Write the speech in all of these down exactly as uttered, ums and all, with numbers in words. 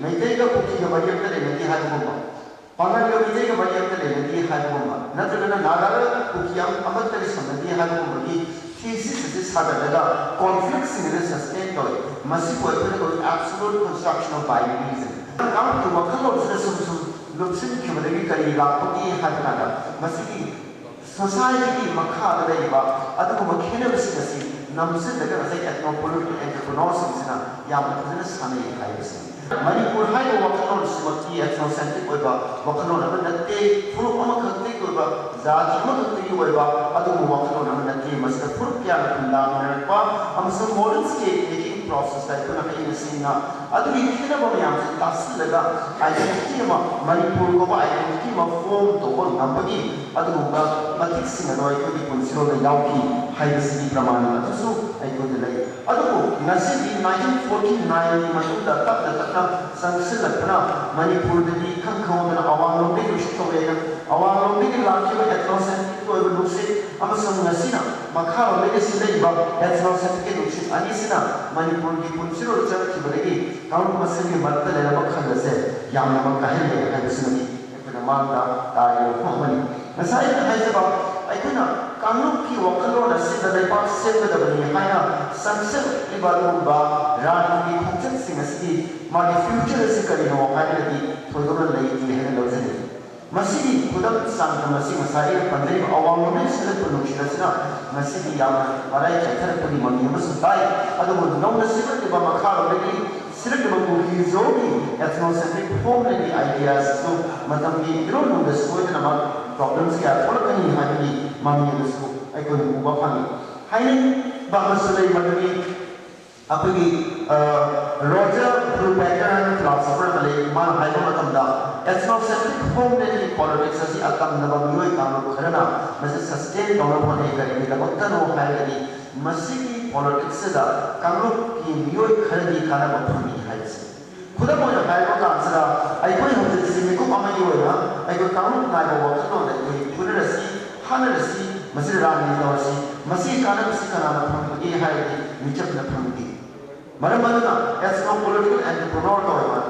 ꯃꯩꯇꯩꯒ ꯀꯨꯀꯤꯒ ꯃꯔꯤ ꯑꯝꯇ ꯂꯩꯅꯗꯦ ꯍꯥꯏꯕꯒꯨꯝꯕ, ꯄꯥꯉꯜꯒ ꯃꯩꯇꯩꯒ ꯃꯔꯤ ꯑꯝꯇ ꯂꯩꯅꯗꯦ ꯍꯥꯏꯕꯒꯨꯝꯕ, ꯅꯠꯇ꯭ꯔꯒꯅ ꯅꯥꯒꯥꯒ ꯀꯨꯀꯤ ꯑꯃ-, ꯑꯃꯠꯇꯒ ꯁꯝꯅꯗꯦ ꯍꯥꯏꯕꯒꯨꯝꯕꯒꯤ thesis ꯑꯁꯤ ꯁꯥꯒꯠꯂꯒ conflict ꯁꯤꯡ ꯑꯁꯤ sustain ꯇꯧꯏ꯫ ꯃꯁꯤꯕꯨ ꯑꯩꯈꯣꯏꯅ ꯀꯧꯏ absolute construction of binarism꯫ ꯀꯥꯡꯂꯨꯞꯀꯤ ꯋꯥꯈꯜꯂꯣꯟꯁꯤꯗ ꯁꯨꯝ ꯁꯨꯝ ꯂꯨꯞꯁꯤꯟꯈꯤꯕꯗꯒꯤ ꯀꯔꯤ ꯂꯥꯛꯄꯒꯦ ꯍꯥꯏꯕ ꯀꯥꯟꯗ, ꯃꯁꯤꯒꯤ society ꯒꯤ ꯃꯈꯥꯗ ꯂꯩꯔꯤꯕ ꯑꯗꯨꯒꯨꯝꯕ ꯈꯦꯠꯅꯕꯁꯤꯡ ꯑꯁꯤ ꯅꯝꯁꯤꯜꯂꯒ ꯉꯁꯥꯏ ethno political entrepreneur ꯁꯤꯡꯁꯤꯅ ꯌꯥꯝꯅ ꯐꯖꯅ ꯁꯥꯟꯅꯩ ꯍꯥꯏꯕꯁꯤꯅꯤ꯫ ꯃꯅꯤꯄꯨꯔ ꯍꯥꯏꯕ ꯋꯥꯈꯜꯂꯣꯟꯁꯤꯃꯛꯇꯤ ethnocentric ꯑꯣꯏꯕ ꯋꯥꯈꯜꯂꯣꯟ ꯑꯃ ꯅꯠꯇꯦ, ꯐꯨꯔꯨꯞ ꯑꯃꯈꯛꯇꯒꯤ ꯑꯣꯏꯕ, ꯖꯥꯇꯤ ꯑꯃꯈꯛꯇꯒꯤ ꯑꯣꯏꯕ ꯑꯗꯨꯒꯨꯝꯕ ꯋꯥꯈꯜꯂꯣꯟ ꯑꯃ ꯅꯠꯇꯦ꯫ ꯃꯁꯤꯗ ꯐꯨꯔꯨꯞ ꯀꯌꯥꯅ ꯈꯨꯟꯗꯥꯃꯤꯟꯅꯔꯛꯄ ꯑꯃꯁꯨꯡ modern state making process ꯇ ꯑꯩꯈꯣꯏꯅ ꯍꯌꯦꯡ ꯁꯦꯡꯅ ꯑꯗꯨꯒꯤ ꯈꯦꯠꯅꯕ ꯃꯌꯥꯝꯁꯤ ꯇꯥꯁꯤꯜꯂꯒ identity ꯑꯃ, ꯃꯅꯤꯄꯨꯔ ꯀꯧꯕ identity ꯑꯃ form ꯇꯧꯕ ꯉꯝꯕꯒꯤ ꯑꯗꯨꯒꯨꯝꯕ ꯃꯇꯤꯛꯁꯤꯡ ꯑꯗꯣ ꯑꯩꯈꯣꯏꯒꯤ ꯄꯨꯟꯁꯤꯔꯣꯜꯗ ꯌꯥꯎꯈꯤ ꯍꯥꯏꯕꯁꯤꯒꯤ ꯄ꯭ꯔꯃꯥꯟ ꯑꯗꯨꯁꯨ ꯑꯩꯈꯣꯏꯗ ꯂꯩ꯫ ꯑꯗꯨꯕꯨ ꯉꯁꯤꯗꯤ nineteen forty nine ꯒꯤ ꯃꯇꯨꯡꯗ ꯇꯞꯅ ꯇꯞꯅ ꯆꯪꯁꯤꯜꯂꯛꯄꯅ ꯃꯅꯤꯄꯨꯔꯗꯗꯤ ꯏꯈꯪ ꯈꯪꯍꯧꯗꯅ ꯑꯋꯥꯡꯂꯣꯝꯗꯒꯤ ꯅꯨꯡꯁꯤꯠ ꯍꯧꯔꯛꯑꯦꯅ, ꯑꯋꯥꯡꯂꯣꯝꯗꯒꯤ ꯂꯥꯛꯈꯤꯕ ethnocentric ꯑꯣꯏꯕ ꯅꯨꯡꯁꯤꯠ ꯑꯃꯁꯨꯡ ꯉꯁꯤꯅ ꯃꯈꯥꯔꯣꯝꯗꯒꯤ ꯁꯤꯠꯂꯛꯏꯕ ethnocentric ꯀꯤ ꯅꯨꯡꯁꯤꯠ ꯑꯅꯤꯁꯤꯅ ꯃꯅꯤꯄꯨꯔꯒꯤ ꯄꯨꯟꯁꯤꯔꯣꯜ ꯆꯪꯈꯤꯕꯗꯒꯤ ꯀꯥꯡꯂꯨꯞ ꯃꯁꯦꯜꯒꯤ ꯃꯔꯛꯇ ꯂꯩꯔꯝꯕ ꯈꯜ ꯑꯁꯦ ꯌꯥꯝꯅꯃꯛ ꯀꯥꯏꯍꯜꯂꯦ ꯍꯥꯏꯕꯁꯤꯃꯗꯤ ꯑꯩꯈꯣꯏꯅ ꯃꯥꯡꯗ ꯇꯥꯔꯤꯕ ꯋꯥꯐꯝ ꯑꯃꯅꯤ꯫ ꯉꯁꯥꯏ ꯑꯩꯅ ꯍꯥꯏꯖꯕ, ꯑꯩꯈꯣꯏꯅ ꯀꯥꯡꯂꯨꯞꯀꯤ ꯋꯥꯈꯜꯂꯣꯟ ꯑꯁꯤꯗ ꯂꯩꯕꯥꯛ ꯁꯦꯝꯒꯗꯕꯅꯤ ꯍꯥꯏꯅ ꯆꯪꯁꯤꯜꯂꯛꯂꯤꯕ ꯑꯗꯨꯒꯨꯝꯕ ꯔꯥꯖꯅꯤꯇꯤ ꯈꯣꯡꯆꯠꯁꯤꯡ ꯑꯁꯤꯒꯤ ꯃꯥꯒꯤ future ꯑꯁꯤ ꯀꯔꯤꯅꯣ ꯍꯥꯏꯔꯒꯗꯤ ꯊꯣꯏꯗꯣꯛꯅ ꯂꯩꯇꯦ ꯍꯥꯏꯅ ꯂꯧꯖꯅꯤꯡꯏ꯫ ꯃꯁꯤꯒꯤ ꯈꯨꯗꯝ ꯆꯥꯡꯗꯝ ꯑꯁꯤ ꯉꯁꯥꯏ ꯑꯩꯅ ꯄꯟꯖꯔꯤꯕ ꯑꯋꯥꯡꯂꯣꯝꯗꯒꯤ ꯁꯤꯜꯂꯛꯄ ꯅꯨꯡꯁꯤꯠ ꯑꯁꯤꯅ ꯉꯁꯤꯗꯤ ꯌꯥꯝꯅ ꯃꯔꯥꯏ ꯆꯥꯏꯊꯔꯛꯄꯒꯤ ꯃꯃꯤ ꯑꯃꯁꯨ ꯇꯥꯏ꯫ ꯑꯗꯨꯕꯨ ꯅꯧꯅ ꯁꯤꯜꯂꯛꯂꯤꯕ ꯃꯈꯥꯔꯣꯝꯗꯒꯤ ꯁꯤꯜꯂꯛꯂꯤꯕ ꯀꯨꯀꯤ ꯃꯤꯖꯣꯒꯤ ethnocentric homeland ꯒꯤ idea ꯑꯁꯤꯁꯨ ꯃꯇꯝꯒꯤ ꯏꯔꯣꯟ ꯂꯣꯝꯗ ꯁꯣꯏꯗꯅꯃꯛ problems ꯀꯌꯥ ꯊꯣꯛꯂꯛꯀꯅꯤ ꯍꯥꯏꯕꯒꯤ ꯃꯃꯤ ꯑꯗꯨꯁꯨ ꯑꯩꯈꯣꯏꯅ ꯎꯕ ꯐꯪꯏ꯫ ꯍꯥꯏꯅꯤꯡꯕ ꯑꯃꯁꯨ ꯂꯩ ꯃꯗꯨꯗꯤ ꯑꯩꯈꯣꯏꯒꯤ, ꯑ, Roger Brubaker ꯍꯥꯏꯅ philosopher ꯑꯃ ꯂꯩ꯫ ꯃꯥꯅ ꯍꯥꯏꯕ ꯃꯇꯝꯗ, ethnocentric homeland ꯒꯤ politics ꯑꯁꯤ ꯑꯇꯝꯅꯕ ꯃꯤꯑꯣꯏ ꯀꯥꯡꯂꯨꯞ ꯈꯔꯅ ꯃꯁꯤ sustain ꯇꯧꯅꯕ ꯍꯣꯠꯅꯩ꯫ ꯀꯔꯤꯒꯤꯗꯃꯛꯇꯅꯣ ꯍꯥꯏꯔꯒꯗꯤ, ꯃꯁꯤꯒꯤ politics ꯁꯤꯗ ꯀꯥꯡꯂꯨꯞꯀꯤ ꯃꯤꯑꯣꯏ ꯈꯔꯒꯤ ꯀꯥꯟꯅꯕ ꯐꯪꯏ ꯍꯥꯏꯕꯁꯤ꯫ ꯈꯨꯗꯝ ꯑꯣꯏꯅ ꯍꯥꯏꯔꯕ ꯀꯥꯟꯁꯤꯗ, ꯑꯩꯈꯣꯏ ꯍꯧꯖꯤꯛꯁꯤ ꯃꯤꯀꯨꯞ ꯑꯃꯒꯤ ꯑꯣꯏꯅ ꯑꯩꯈꯣꯏ ꯀꯥꯡꯂꯨꯞ ꯅꯥꯏꯕ ꯋꯥꯈꯜꯂꯣꯟꯗ ꯑꯩꯈꯣꯏ ꯄꯨꯅꯔꯁꯤ, ꯍꯥꯠꯅꯔꯁꯤ, ꯃꯁꯤꯗ ꯔꯥꯖꯅꯤꯇꯤ ꯇꯧꯔꯁꯤ꯫ ꯃꯁꯤꯒꯤ ꯀꯥꯟꯅꯕꯁꯤ ꯀꯅꯥꯅ ꯐꯪꯕꯒꯦ ꯍꯥꯏꯔꯗꯤ, ꯃꯤꯆꯝꯅ ꯐꯪꯕꯒꯦ꯫ ꯃꯔꯝ ꯑꯗꯨꯅ ethno political entrepreneur ꯀꯧꯔꯕ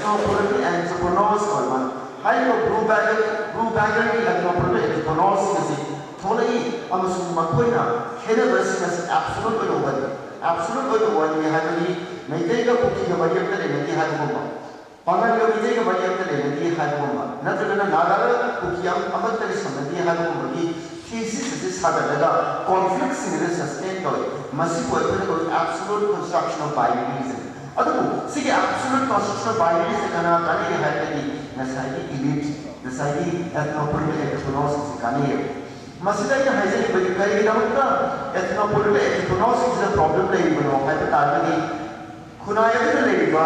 Ethnopolitical entrepreneurs ꯑꯣꯏꯕ ꯍꯥꯏꯔꯤꯕ blue bagger, blue baggerꯒꯤ ethnopolitical entrepreneurs ꯑꯁꯤ ꯊꯣꯛꯂꯛꯏ ꯑꯃꯁꯨꯡ ꯃꯈꯣꯏꯅ ꯈꯦꯠꯅꯕꯁꯤꯡ ꯑꯁꯤ absolute ꯑꯣꯏꯅ ꯎꯍꯜꯂꯤ꯫ Absolute ꯑꯣꯏꯅ ꯎꯍꯟꯒꯦ ꯍꯥꯏꯕꯗꯤ ꯃꯩꯇꯩꯒ ꯀꯨꯀꯤꯒ ꯃꯔꯤ ꯑꯃꯠꯇ ꯂꯩꯅꯗꯦ ꯍꯥꯏꯕꯒꯨꯝꯕ, ꯄꯥꯉꯜꯒ ꯃꯩꯇꯩꯒ ꯃꯔꯤ ꯑꯃꯠꯇ ꯂꯩꯅꯗꯦ ꯍꯥꯏꯕꯒꯨꯝꯕ, ꯅꯠꯇ꯭ꯔꯒꯅ ꯅꯥꯒꯥꯒ ꯀꯨꯀꯤ ꯑꯃ-, ꯑꯃꯠꯇꯒ ꯁꯝꯅꯗꯦ ꯍꯥꯏꯕꯒꯨꯝꯕꯒꯤ thesis ꯑꯁꯤ ꯁꯥꯒꯠꯂꯒ conflictꯁꯤꯡ ꯑꯁꯤ sustain ꯇꯧꯏ꯫ ꯃꯁꯤꯕꯨ ꯑꯩꯈꯣꯏꯅ ꯀꯧꯏ absolute construction of binaries꯫ ꯑꯗꯨꯕꯨ ꯁꯤꯒꯤ absolute construction of binariesꯁꯦ ꯀꯅꯥ ꯀꯥꯟꯅꯩ ꯍꯥꯏꯔꯒꯗꯤ ꯉꯁꯥꯏꯒꯤ elite, ꯉꯁꯥꯏꯒꯤ ethnopolitical entrepreneursꯁꯤꯡꯁꯦ ꯀꯥꯟꯅꯩꯌꯦꯕ꯫ ꯃꯁꯤꯗ ꯑꯩꯅ ꯍꯥꯏꯖꯅꯤꯡꯕꯗꯤ ꯀꯔꯤꯒꯤꯗꯃꯛꯇ ethnopolitical entrepreneursꯁꯤꯡꯁꯤꯗ problem ꯂꯩꯔꯤꯕꯅꯣ ꯍꯥꯏꯕ ꯇꯥꯔꯒꯗꯤ ꯈꯨꯟꯅꯥꯏ ꯑꯗꯨꯗ ꯂꯩꯔꯤꯕ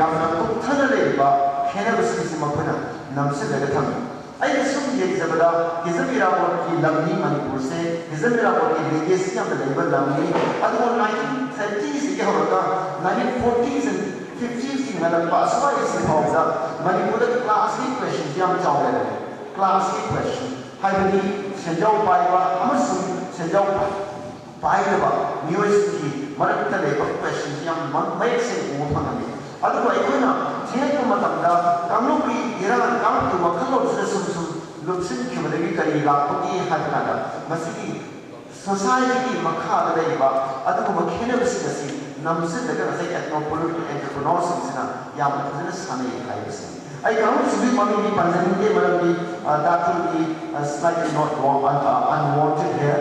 ꯌꯥꯝꯅ ꯀꯨꯞꯊꯅ ꯂꯩꯔꯤꯕ ꯈꯦꯠꯅꯕꯁꯤꯡꯁꯤ ꯃꯈꯣꯏꯅ ꯅꯝꯁꯤꯜꯂꯒ ꯊꯝꯃꯤ꯫ ꯑꯩꯅ ꯁꯨꯝ ꯌꯦꯡꯖꯕꯗ ꯍꯤꯖꯝ ꯏꯔꯥꯕꯣꯠꯀꯤ ꯂꯝꯅꯤ ꯃꯅꯤꯄꯨꯔꯁꯦ, ꯍꯤꯖꯝ ꯏꯔꯥꯕꯣꯠꯀꯤ legacy ꯌꯥꯝꯅ ꯂꯩꯕ ꯂꯝꯅꯤ꯫ ꯑꯗꯨꯕꯨ nineteen thirtyꯁꯤꯗꯒꯤ ꯍꯧꯔꯒ nineteen forties and fiftiesꯀꯤ ꯉꯜꯂꯛꯄ ꯑꯁ꯭ꯋꯥꯏꯁꯤ ꯐꯥꯎꯕꯗ ꯃꯅꯤꯄꯨꯔꯗ classꯀꯤ questionꯁꯤ ꯌꯥꯝ ꯆꯥꯎꯅ ꯂꯩꯔꯝꯃꯤ꯫ Classꯀꯤ question ꯍꯥꯏꯕꯗꯤ ꯁꯦꯟꯖꯥꯎ ꯄꯥꯏꯕ ꯑꯃꯁꯨꯡ ꯁꯦꯟꯖꯥꯎ ꯄꯥꯏꯗꯕ ꯃꯤꯑꯣꯏꯁꯤꯡꯒꯤ ꯃꯔꯛꯇ ꯂꯩꯕ questionꯁꯤ ꯌꯥꯝ ꯃ-, ꯃꯌꯦꯛ ꯁꯦꯡꯅ ꯎꯕ ꯐꯪꯉꯝꯃꯤ꯫ ꯑꯗꯨꯕꯨ ꯑꯩꯈꯣꯏꯅ ꯊꯦꯡꯂꯛꯄ ꯃꯇꯝꯗ ꯀꯥꯡꯂꯨꯞꯀꯤ ꯏꯔꯥꯡ, ꯀꯥꯡꯂꯨꯞꯀꯤ ꯋꯥꯈꯜꯂꯣꯟꯁꯤꯗ ꯁꯨꯝ ꯁꯨꯝ ꯂꯨꯞꯁꯤꯟꯈꯤꯕꯗꯒꯤ ꯀꯔꯤ ꯂꯥꯛꯄꯒꯦ ꯍꯥꯏꯕ ꯀꯥꯟꯗ ꯃꯁꯤꯒꯤ societyꯒꯤ ꯃꯈꯥꯗ ꯂꯩꯔꯤꯕ ꯑꯗꯨꯒꯨꯝꯕ ꯈꯦꯠꯅꯕꯁꯤꯡ ꯑꯁꯤ ꯅꯝꯁꯤꯜꯂꯒ ꯉꯁꯥꯏ ethnopolitical entrepreneursꯁꯤꯡꯁꯤꯅ ꯌꯥꯝꯅ ꯐꯖꯅ ꯁꯥꯟꯅꯩ ꯍꯥꯏꯕꯁꯤꯅꯤ꯫ ꯑꯩ ꯀꯥꯡꯂꯨꯞꯁꯤꯡꯒꯤ ꯃꯃꯤꯡꯗꯤ ꯄꯟꯖꯅꯤꯡꯗꯦ, ꯃꯔꯝꯗꯤ, ꯑ, that will be, uh, slightly not wa-, un-, uh, unwanted here꯫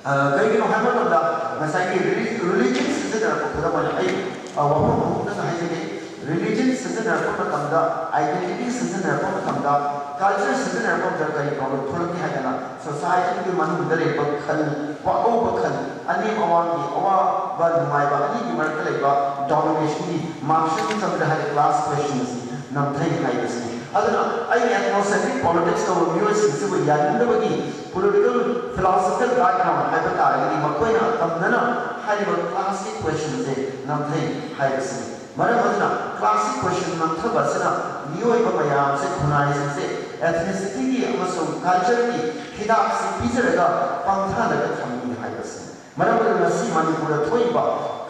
ꯑ, ꯀꯔꯤꯒꯤꯅꯣ ꯍꯥꯏꯕ ꯃꯇꯝꯗ ꯉꯁꯥꯏꯒꯤ reli-, religion ꯁꯤꯖꯤꯟꯅꯔꯛꯄ ꯈꯨꯗꯝ ꯑꯣꯏꯅ ꯑꯩ, ꯑ, ꯋꯥꯐꯝ ꯑꯃꯨꯛꯇꯪ ꯍꯥꯏꯖꯒꯦ꯫ Religion ꯁꯤꯖꯤꯟꯅꯔꯛꯄ ꯃꯇꯝꯗ, identity ꯁꯤꯖꯤꯟꯅꯔꯛꯄ ꯃꯇꯝꯗ, culture ꯁꯤꯖꯤꯟꯅꯔꯛꯄ ꯃꯇꯝꯗ ꯀꯔꯤ problem ꯊꯣꯛꯂꯛꯀꯦ ꯍꯥꯏꯗꯅ societyꯒꯤ ꯃꯅꯨꯡꯗ ꯂꯩꯕ ꯈꯜ, ꯋꯥꯍꯧꯕ ꯈꯜ, ꯑꯅꯦꯝ ꯑꯋꯥꯡꯒꯤ ꯑꯋꯥꯕ ꯅꯨꯡꯉꯥꯏꯕ ꯑꯅꯤꯒꯤ ꯃꯔꯛꯇ ꯂꯩꯕ dominationꯒꯤ ꯃꯥꯡꯁꯤꯟ ꯆꯪꯗ ꯍꯥꯏꯗꯤ class question ꯑꯁꯤ ꯅꯝꯊꯩ ꯍꯥꯏꯕꯁꯤꯅꯤ꯫ ꯑꯗꯨꯅ ꯑꯩꯅ ethnocentric politics ꯇꯧꯕ ꯃꯤꯑꯣꯏꯁꯤꯡꯁꯤꯕꯨ ꯌꯥꯅꯤꯡꯗꯕꯒꯤ political philosophical background ꯍꯥꯏꯕ ꯇꯥꯔꯒꯗꯤ ꯃꯈꯣꯏꯅ ꯑꯇꯝꯅꯅ ꯍꯥꯏꯔꯤꯕ classꯀꯤ questionꯁꯦ ꯅꯝꯊꯩ ꯍꯥꯏꯕꯁꯤꯅꯤ꯫ ꯃꯔꯝ ꯑꯗꯨꯅ classꯀꯤ question ꯅꯝꯊꯕ ꯑꯁꯤꯅ ꯃꯤꯑꯣꯏꯕ ꯃꯌꯥꯝꯁꯦ, ꯈꯨꯟꯅꯥꯏꯁꯤꯡꯁꯦ ethnicityꯒꯤ ꯑꯃꯁꯨꯡ cultureꯒꯤ ꯍꯤꯗꯥꯛꯁꯤ ꯄꯤꯖꯔꯒ ꯄꯪꯊꯍꯜꯂꯒ ꯊꯝꯃꯤ ꯍꯥꯏꯕꯁꯤꯅꯤ꯫ ꯃꯔꯝ ꯑꯗꯨꯅ ꯉꯁꯤ ꯃꯅꯤꯄꯨꯔꯗ ꯊꯣꯛꯏꯕ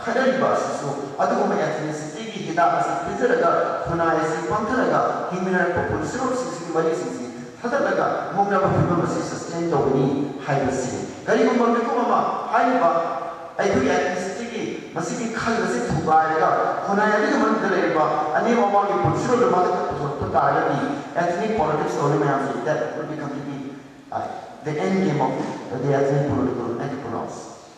ꯈꯠꯅꯔꯤꯕ ꯑꯁꯤꯁꯨ ꯑꯗꯨꯒꯨꯝꯕ ethnicityꯒꯤ ꯍꯤꯗꯥꯛ ꯑꯁꯤ ꯄꯤꯖꯔꯒ ꯈꯨꯟꯅꯥꯏ ꯑꯁꯤ ꯄꯪꯊꯔꯒ ꯍꯤꯡꯃꯤꯟꯅꯔꯛꯄ ꯄꯨꯟꯁꯤꯔꯣꯜꯁꯤꯡꯁꯤꯒꯤ ꯃꯔꯤꯁꯤꯡꯁꯤ ꯊꯥꯗꯠꯂꯒ ꯃꯨꯛꯅꯕ ꯐꯤꯕꯝ ꯑꯁꯤ ꯁꯁꯇꯦꯟ ꯇꯧꯒꯅꯤ ꯍꯥꯏꯕꯁꯤꯅꯤ꯫ ꯀꯔꯤꯒꯨꯝꯕ ꯃꯤꯄꯨꯝ ꯑꯃ ꯍꯥꯏꯔꯤꯕ ꯑꯩꯈꯣꯏꯒꯤ ꯑꯦꯊꯅꯤꯁꯤꯇꯤꯒꯤ ꯃꯁꯤꯒꯤ ꯈꯜ ꯑꯁꯤ ꯊꯨꯒꯥꯏꯔꯒ ꯈꯨꯟꯅꯥꯏ ꯑꯗꯨꯒꯤ ꯃꯅꯨꯡꯗ ꯂꯩꯔꯤꯕ ꯑꯅꯦꯝ ꯑꯋꯥꯡꯒꯤ ꯄꯨꯟꯁꯤꯔꯣꯜꯗꯨ ꯃꯊꯛꯇ ꯄꯨꯊꯣꯔꯛꯄ ꯇꯥꯔꯒꯗꯤ ethnic politics ꯇꯧꯔꯤ ꯃꯌꯥꯝꯁꯤ that will be completely uh, the end game of the ethnic political entrepreneurs.